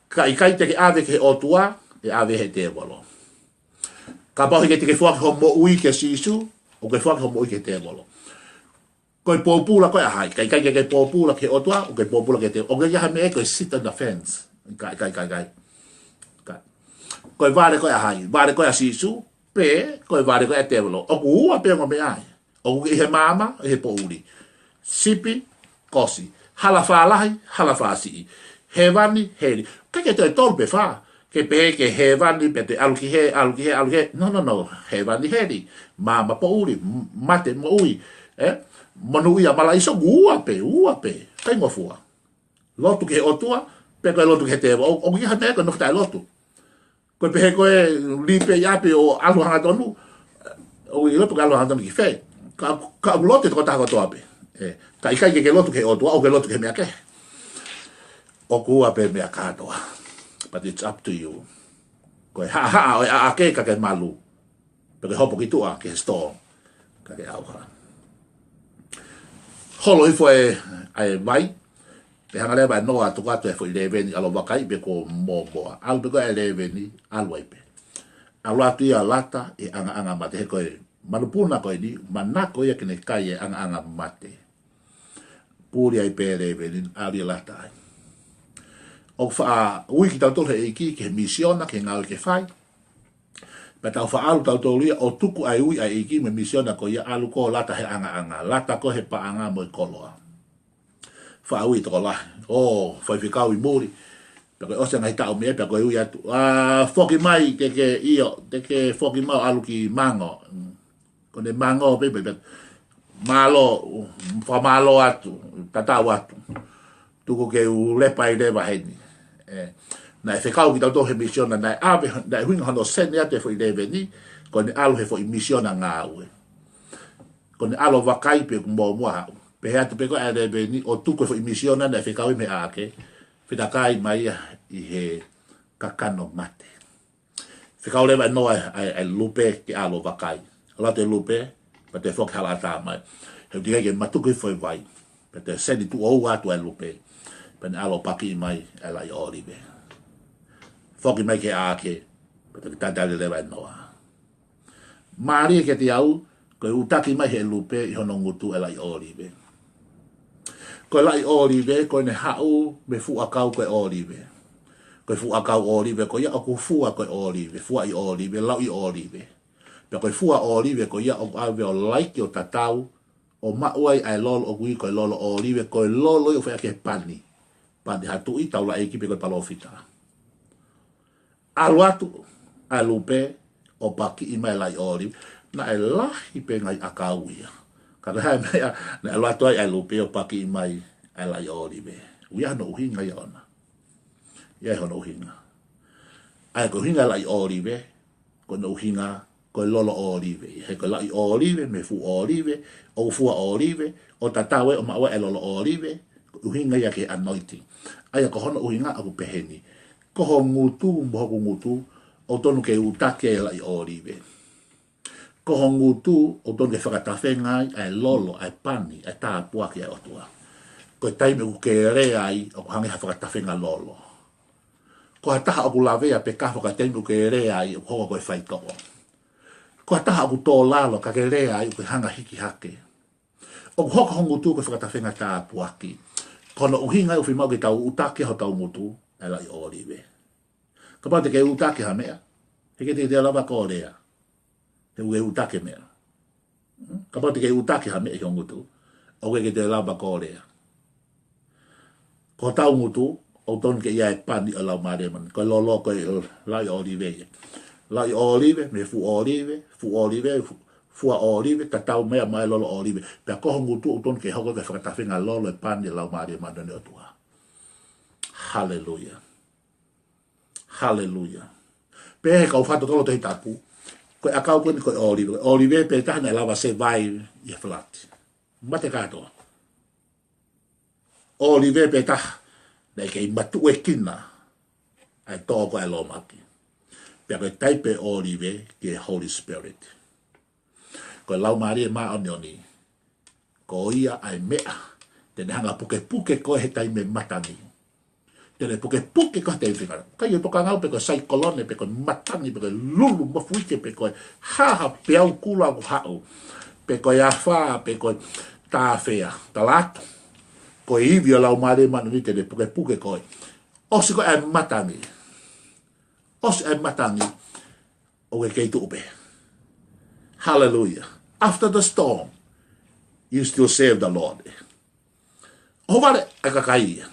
Ka ʻikai te ke ʻave ki he ʻOtua, ʻe ʻave he tēvolo. Kapau he ʻikai te ke foaki hoʻo moʻui kia Sīsū, ʻoku ke foaki hoʻo moʻui ki he tēvolo. Ko e pōpula ko ē ʻa hai, ka ʻikai ke ke pōpula ki he ʻOtua, ʻoku ke pōpula ki he tēvolo. ʻOku ʻikai ha meʻa ko e sit on the fence. ʻIkai, ʻikai, ʻikai, ʻikai. ʻIkai. Ko e vale ko ē ʻa hai, vale ko ē ʻa Sīsū, pe ko e vale ko ē ʻa e tēvolo. ʻOku ua pē ongo meʻa ai. ʻOku ke ʻi he maama, ʻi he poʻuli. Sipi, kosi. Hala fālahi, hala fāsiʻi. Hēvani, heli. ʻIkai ke toe tolu pe fā. Ke pehē ke hēvani, pea te ʻalu ki hē, ʻalu ki hē, ʻalu ki hē. No, no, no. Hēvani, heli. Maama, poʻuli. M-, mate, moʻui. Ē? Monūʻia, malaiso, ua pē, ua pē. ʻIkai ngofua. Lotu ki he ʻOtua, pe ko e lotu ki he tēvolo. ʻO, ʻoku ʻikai ha meʻa ko e nofo taʻelotu. Ko e pehē ko e lipe ʻi ʻapi ʻo ʻalu hangatonu, ʻoku ʻi loto ke ʻalu hangatonu ki fē. Ka, ka ʻoku lotu e tokotaha kotoa pē. Ē, ka ʻikai ke ke lotu ki he ʻOtua, ʻoku ke lotu ki he meʻa kehe. ʻOku ua pē meʻa kātoa. But it's up to you. Ko e haʻahaʻa ʻo e ʻaʻake ka ke malu. Pea ke hopo ki tuʻa ki he storm. Ka ke ʻauha. Holo hifo e, ʻa e vai. Pea hanga leva ʻe Noa ʻo tuku atu e foʻi lēveni, ʻalu ʻo vakai pe kuo mōmoa. ʻAlu pē ko ē e lēveni, ʻalu ai pē. ʻAlu atu ia ʻo lata he ʻangaʻanga mate, he ko e manupuna ko eni, manako ia ke ne kai e ʻangaʻanga mate. Puli ai pē e lēveni, ʻalu ia ʻo lata ai. ʻOku faʻa ui kitautolu ʻe he ʻEiki ki he misiona, ki he ngāue ke fai. Pea tau faʻa ʻalu tautolu ia ʻo tuku ʻa e ui ʻa e ʻEiki mo e misiona ko ia, ʻalu koe ʻo lata he ʻangaʻanga, lata koe he paʻanga mo e koloa. Faʻa ui tokolahi. ʻO, faifekau ʻi muli. Pea ko e ʻosi e ngaahi taʻu meʻa, pea ko e ui atu. ʻĀ, foki mai, te ke, ʻio, te ke foki mai ʻo ʻalu ki Mango. Ko ʻene Mango pē, pē, pē. Mālō, fakamālō atu, tatau atu. Tuku ke u lepa ai leva heni. Ē, naʻe fekau kitautolu he misiona, naʻe ʻave, naʻe ʻuhinga hono send atu e foʻi lēveni, ko ʻene ʻalu he foʻi misiona ngāue. Ko ʻene ʻalu ʻo vakai pe kuo mōmoa haʻu. Pehē atu pē ko ē e lēveni ʻo tuku e foʻi misiona naʻe fekau ia mei he ʻaʻake. Fetakai mai ia ʻi he kakano mate. Fekau leva ʻe Noa ʻa e, ʻa e lupe ke ʻalu ʻo vakai. ʻAlu atu e lupe, pea toe foki halaʻatā mai. He ʻoku teʻeki ai ke matuku hifo e vai. Pea toe send tuʻo ua atu ʻa e lupe. Pea ne ʻalu ʻo pakiʻi mai ʻa e laʻi ʻōlive. Foki mai ki he ʻaʻake, pea toe talitali leva ʻe Noa. Mālie kiate au, ko e ʻūtaki mai ʻe he lupe ʻi hono ngutu e laʻi ʻōlive. Ko e laʻi ʻōlive, ko ʻene haʻu mei he fuʻu ʻakau ko e ʻōlive. Ko e fuʻu ʻakau ʻōlive ko ia ʻoku fua ko e ʻōlive, fuaʻi ʻōlive, lauʻi ʻōlive. Pea ko e fua ʻōlive ko ia ʻoku ʻave ʻo laiki ʻo tatau, ʻo maʻu ai ʻa e lolo ʻoku ui ko e lolo ʻōlive, ko e lolo ia ʻoku fai ʻaki e pani. Pani hatuʻi, taulaʻeiki pe ko e palōfita. ʻAlu atu ʻa e lupe ʻo pakiʻi mai e laʻi ʻōlive. Naʻe lahi pē ngaahi ʻakau ia. Ka ko e hā e meʻa naʻe ʻalu atu ai ʻa e lupe ʻo pakiʻi mai ʻa e laʻi ʻōlive? ʻOku ʻi ai hono ʻuhinga ia ʻona. ʻI ai hono ʻuhinga. ʻA ia ko e ʻuhinga e laʻi ʻōlive, ko hono ʻuhinga ko e lolo ʻōlive. He ko e laʻi ʻōlive mei he fuʻu ʻōlive, ʻoku fua ʻōlive, ʻo tatau ai ʻo maʻu ai e lolo ʻōlive, ko e ʻuhinga ia ki he anointing. ʻA ia ko hono ʻuhinga ʻoku peheni. Ko ho ngutu mo hoku ngutu, ʻoku totonu ke ʻūtaki ai e laʻi ʻōlive. Ko ho ngutu, ʻoku totonu ke fakatafenga ai ʻa e lolo, ʻa e pani, ʻa e tāpuaki ʻa e ʻOtua. Ko e taimi ʻoku ke lea ai, ʻoku hangē ha fakatafenga lolo. Ko ha taha ʻoku lavea pe kafa, ko e taimi ʻoku ke lea ai, ʻoku hoko ko e faitoʻo. Ko ha taha ʻoku tō lalo, ka ke lea ai, ʻoku ke hanga hiki hake. ʻOku hoko ho ngutu ko e fakatafenga tāpuaki. Ko hono ʻuhinga ia ʻoku fiemaʻu ke tau ʻutaki hotau ngutu, ʻa e lauʻi ʻōlive. Kapau te ke ʻutaki ha meʻa, he ʻikai te te lava kole ia. He ʻoku ke ʻutaki e meʻa. Kapau te ke ʻutaki ha meʻa ʻi ho ngutu, ʻoku ʻikai te te lava kole ia. Ko hotau ngutu, ʻoku totonu ke ʻi ai e pani ʻo e Laumālie Māʻoniʻoni. Ko e lolo, ko e lauʻi ʻōlive ia. Lauʻi ʻōlive, mei he fuʻu ʻōlive, fuʻu ʻōlive, fu-, fua ʻōlive, tatau mai ia mo e lolo ʻōlive. Pea ko ho ngutu ʻoku totonu ke hoko ko e fakatafinga lolo e pani ʻo e Laumālie Māʻoniʻoni ʻo e ʻOtua. Haleluia. Haleluia. Pea he kau fakatotolo Tohi Tapu, ko e ʻakau ko eni ko e ʻōlive. Ko e ʻōlive pē taha naʻe lava survive ʻi he flood. Mate kātoa. ʻŌlive pē taha naʻe kei matuʻuekina ʻa e tō ko ē ʻa e lōmaki. Pea ko e taipe ʻōlive ki he Holy Spirit. Ko e Laumālie Māʻoniʻoni, ko ia ʻa e meʻa te ne hanga pukepuke koe he taimi matangi. Te ne pukepuke koe he taimi fika. Ka ʻi he tokanga pe ko e saikolone, pe ko e matangi, pe ko e lulu mafuike, pe ko e hā ha peau kula ʻoku haʻu, pe ko e afā, pe ko e tāfea, tala atu, ko e ivi ʻo e Laumālie Māʻoniʻoni te ne pukepuke koe. ʻOsi ko ē ʻa e matangi. ʻOsi ʻa e matangi, ʻoku ke kei tuʻu pē. Hallelujah. After the storm, you still serve the Lord. ʻOho vale ʻa e kakai ia.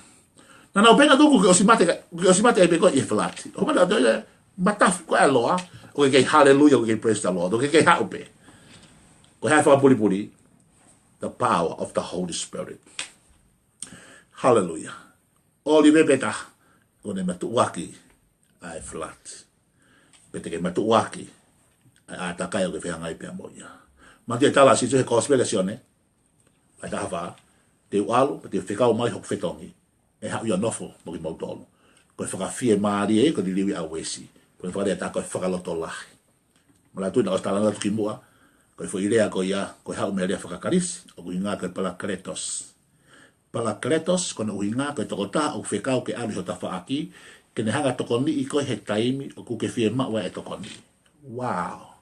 Naʻa nau pehē nautolu kuo ke ʻosi mate ka, kuo ke ʻosi mate ai pē koe ʻi he flood. ʻOho vale ʻa e matafi ko ē ʻa e loa, ʻoku ke kei hallelujah, ʻoku ke kei praise the Lord, ʻoku ke kei haʻu pē. Ko e hā e fakapulipuli? The power of the Holy Spirit. Hallelujah. ʻŌlive pē taha, ʻoku ne matuʻuaki ʻa e flood. Pe te ke matuʻuaki ʻa e ʻātakai ʻoku ke fehangahangai pea mo ia. Manatuʻi e tala ʻa Sīsū he Kosipeli ʻa Sione, vahe taha fā, te u ʻalu, pea te u fekau mai hoku fetongi, ʻe haʻu ʻo nofo mo kimoutolu. Ko e fakafiemālie, ko e liliu ia ʻa Uesi. Ko e fakalea ʻe taha ko e fakalotolahi. Manatuʻi naʻa ku ʻosi talanoa atu kimuʻa, ko e foʻi lea ko ia, ko e haʻu mei he lea faka-Kalisi, ʻoku ʻuhinga ko e Parakletos. Parakletos, ko hono ʻuhinga ko e tokotaha ʻoku fekau ke ʻalu ʻi ho tafaʻaki, ke ne hanga ʻo tokoniʻi koe he taimi ʻoku ke fiemaʻu ai e tokoni. Wow.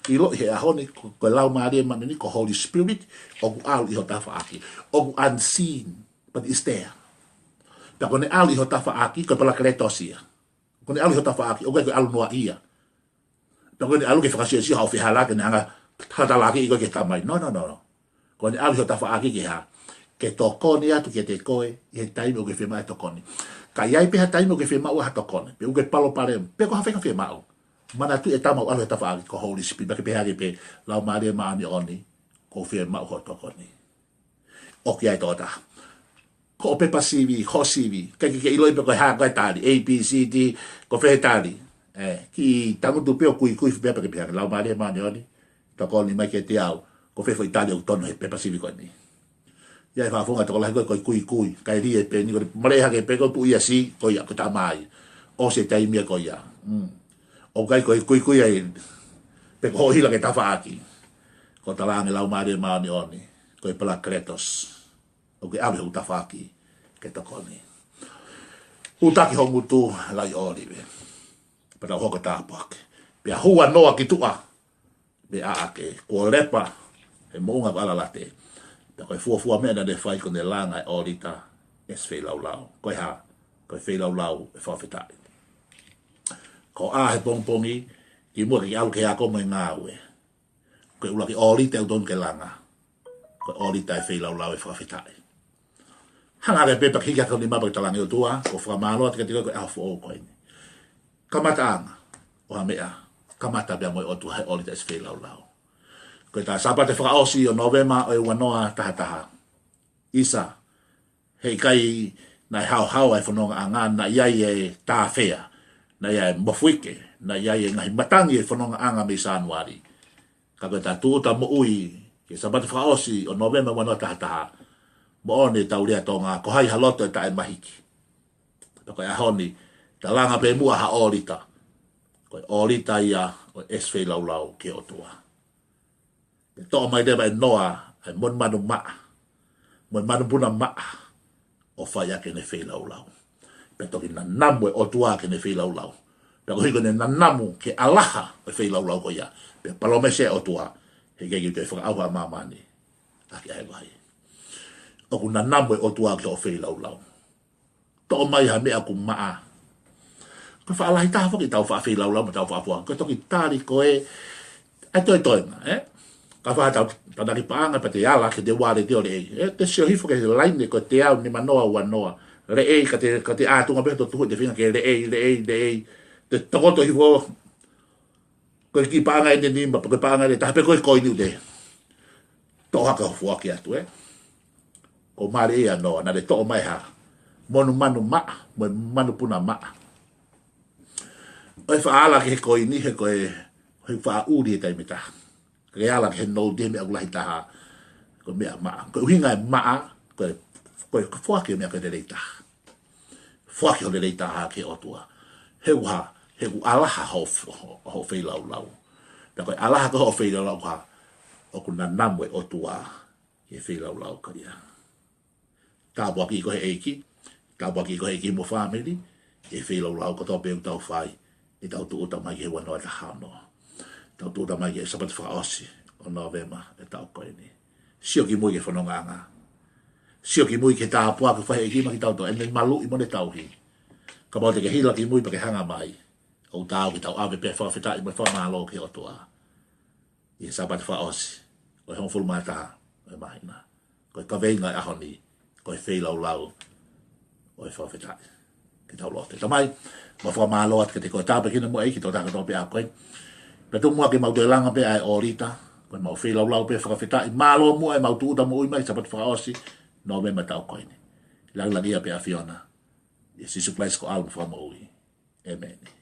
ʻIloʻi he ʻaho ni ko, ko e Laumālie Māʻoniʻoni, ko e Holy Spirit, ʻoku ʻalu ʻi ho tafaʻaki. ʻOku unseen, but it's there. Pea ko ʻene ʻalu ʻi ho tafaʻaki, ko e Parakletos ia. Ko ʻene ʻalu ʻi ho tafaʻaki, ʻoku ʻikai ko e ʻalu noaʻia. Pea ko ʻene ʻalu ke fakasiosio haʻo fehālaaki, ke ne hanga ʻo talatalaakiʻi koe ki he Tamai. No, no, no, no. Ko ʻene ʻalu ʻi ho tafaʻaki ke hā? Ke tokoni atu kiate koe ʻi he taimi ʻoku ke fiemaʻu ai e tokoni. Ka ʻi ai pē ha taimi ʻoku ke fiemaʻu ai ha tokoni, pe ʻoku ke palopalema, pe ko ha faʻahinga fiemaʻu, manatuʻi e tama ʻoku ʻalu ʻi ho tafaʻaki ko e Holy Spirit, pea ke pehē ange pē, Laumālie Māʻoniʻoni, ʻoku ou fiemaʻu hoʻo tokoni. ʻOku ʻi ai e tokotaha. Ko hoʻo pepa sivi, hoʻo sivi. ʻIkai ke ke ʻiloʻi pe ko e hā ko ē e tali. A, B, C, D, ko fē e tali. ʻE, kiʻi tangutu pē ʻo kuikui pē pea ke pehē ange, Laumālie Māʻoniʻoni, tokoni mai kiate au. Ko fē foʻi tali ʻoku tonu he pepa sivi ko eni. ʻI ai e fakafofonga tokolahi ko ē, ko e kuikui. Kae lī e peni, ko e male hake pē ko e tuʻu ia si, ko ia, ko e tamai. ʻOsi e taimi ia ko ia. Mm. ʻOku ʻikai ko e kuikui ai, pe ko hoʻo hila ki he tafaʻaki. Ko e talaange Laumālie Māʻoniʻoni, ko e Parakletos. ʻOku ke ʻalu ʻi hoku tafaʻaki ke tokoni. ʻUtaki ho ngutu, lauʻi ʻōlive. Pea tau hoko ʻo tāpuaki. Pea hū ʻa Noa ki tuʻa. Pea ʻā hake, kuo lepa he moʻunga ko ʻAlalate. Pea ko e fuofua meʻa naʻa ne fai ko ʻene langa e ʻōlita ʻe he feilaulau. Ko e hā? Ko e feilaulau ʻo e fakafetaʻi. Ko e ʻā he pongipongi, kimuʻa ke ke ʻalu ki he ako mo e ngāue, ko e ʻuluaki ʻōlita ʻoku totonu ke langa, ko e ʻōlita ʻo e feilaulau ʻo e fakafetaʻi. Hanga hake pē pea ke hiki hake ho nima pea ke talaange, ʻOtua, ʻoku ou fakamālō atu kiate koe ko e ʻaho foʻou ko eni. Kamataʻanga ʻo ha meʻa, kamata pea mo e ʻOtua he ʻōlita ʻo e feilaulau. Ko e taha Sāpate fakaʻosi ʻo Nōvema ʻo e ua noa taha taha. ʻIsa, heʻikai naʻe haohaoa e fonongaʻanga, naʻe ʻi ai e tāfea, naʻe ʻi ai e mafuike, naʻe ʻi ai e ngaahi matangi he fonongaʻanga mei Sānuali. Ka ko e tau tūʻuta moʻui ki he Sāpate fakaʻosi ʻo Nōvema ua noa taha taha, moʻoni ʻetau lea Tonga, ko hai ha loto ʻe taʻemahiki. Pea ko e ʻaho ni, ta langa pē muʻa ha ʻōlita. Ko e ʻōlita ia ʻo e ʻesi feilaulau ki he ʻOtua. Pea toʻo mai leva ʻe Noa ʻa e monumanu maʻa mo e manupuna maʻa, ʻo fai ʻaki ʻene feilaulau. Pea toki nanamu e ʻOtua ki heʻene feilaulau. Pea koeʻuhi ko ʻene nanamu ki he ʻalaha ʻo e feilaulau ko ia, pea palōmesi e ʻOtua, heʻikai ke toe fakaʻauha ʻa māmani ʻaki ʻa e vai. ʻoku nanamu e ʻOtua ki hoʻo feilaulau. Toʻo mai ha meʻa ʻoku maʻa. Ko e faʻa lahi taha foki ʻetau faʻa feilaulau mo ʻetau faʻa foaki. Ko e toki tali ko ē ʻa e toetoenga, ē? Ka faʻa tau tānaki paʻanga pea te ala ke te uale te ʻo leʻei. Ē, te sio hifo ki he laine ko e teau nimanoa uanoa. Leʻei, ka te, ka te ʻātunga pē ho tuhu ʻi te feinga ke leʻei, leʻei, leʻei. Te tokoto hifo. Ko e kiʻi paʻanga ʻe nima, pe ko e paʻanga ʻe taha, pe ko e koini ʻoku te toʻo hake ʻo foaki atu, ē? Ko Maliʻi ʻa Noa, naʻa ne toʻo mai ha monumanu maʻa, mo e manupuna maʻa. ʻO e faʻa ala ki he koini, he ko e, he faʻa ʻuli he taimi ʻe taha. Ke ala ki he nouti he meʻa ʻoku lahi taha, ko e meʻa maʻa. Ko e ʻuhinga e maʻa, ko e, ko e foaki e meʻa ko e lelei taha. Foaki ho lelei taha ki he ʻOtua. He ʻoku hā, he ʻoku ʻalaha hoʻo, hoʻo, hoʻo feilaulau. Pea ko e ʻalaha ko hoʻo feilaulau ko e hā, ʻoku nanamu e ʻOtua ki he feilaulau ko ia. Tāpuakiʻi koe ʻe he ʻEiki, tāpuakiʻi koe ʻe he ʻEiki mo e fāmili, ʻi he feilaulau kotoa pē ʻoku tau fai, ʻi heʻetau tūʻuta mai ki he ua noa taha ono. Tau tūʻuta mai ki he Sāpate fakaʻosi ʻo Nōvema ʻo e taʻu ko eni. Sio ki mui ki he fonongaʻanga. Sio ki mui ki he tāpuaki ʻoku fai ʻe he ʻEiki maʻa kitautolu, ʻene maluʻi mo ʻene tauhi. Kapau te ke hila ki mui pea ke hanga mai, ʻoku taau ke tau ʻave pē fakafetaʻi mo e fakamālō ki he ʻOtua ʻi he Sāpate fakaʻosi ʻo e hongofulu mā taha ʻo e māhina. Ko e kaveinga ʻo e ʻaho ni, ko e feilaulau ʻo e fakafetaʻi. Ke tau lotu. Tamai, mau fakamālō atu kiate koe, tāpuekina muʻa ʻEiki, tō taka tō pē ʻa koe. Pea tuku muʻa ke mau toe langa pē ʻa e ʻōlita, ko ʻemau feilaulau pē fakafetaʻi, mālō muʻa ʻemau tūʻuta moʻui mai Sāpate fakaʻosi Nōvema ʻo e taʻu ko eni. Langilangiʻia pē ʻa e ʻAfiona. ʻIa Sīsū Kalaisi ko homau Fakamoʻui. ʻĒmeni.